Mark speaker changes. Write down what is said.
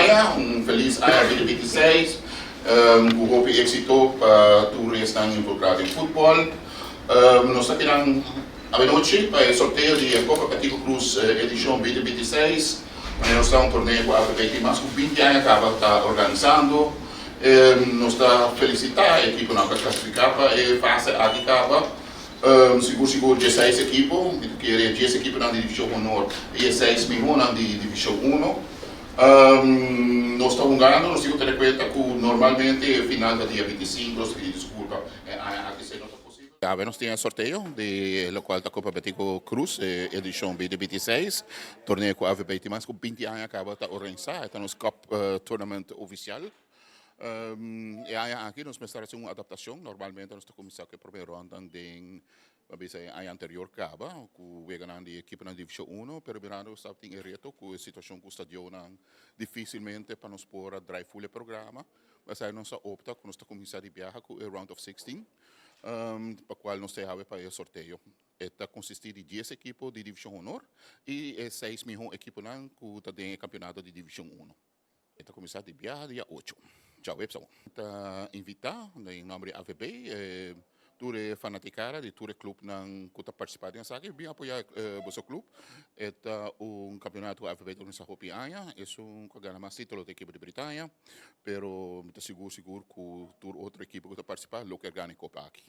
Speaker 1: Aña, un feliz aña 2026, cu hopi exito pa tur esnan involucra den futbol. Nos ta aki anochi pa e sorteo di Copa Betico Croes edicion 2026. Nos ta un torneo cu AVB tin mas cu 20 aña caba ta organisando. Nos ta felicita e ekipo cu a clasifica pa e fase aki caba. Sigur sigur 16 ekipo, cu 10 ekipo di Division Honor y 6 miho di Division 1. Nos ta hungando, nos tin cu tene cuenta cu normalmente e final ta dia 25, nos ta pidi disculpa, aki no ta posibel. Ya, nos tin sorteo di loke ta Copa Betico Croes, edicion 2026, torneo cu AVB tin mas cu 20 aña caba ta organisa, ta nos Cup Tournament oficial. Y aki nos mester haci un adaptacion. Normalmente nos ta cuminsa cu e prome ronda den aña anterior caba, cu weganan di ekipo na Division 1, pero mirando cu tin e reto cu e situacion cu stadion, dificilmente pa nos por draai full programa, mas ey nos a opta cu nos ta cuminsa di biaha cu e round of 16, pa cual nos tin pa e sorteo. Ta consisti di 10 ekipo di Division Honor y 6 miho ekipo cu ta den campeonato di Division 1. Ta cuminsa di biaha dia 8. Diahuebs. Ta invita, na nomber di AVB, tur fanaticada di tur club nan cu ta participa den esaki, bin apoya boso club. Ta un campeonato AVB ta organisa hopi aña, e un cu gana mas titulo di ekipo di Britannia, pero ta sigur sigur cu tur otro ekipo cu ta participa, lo kier gana e copa aki.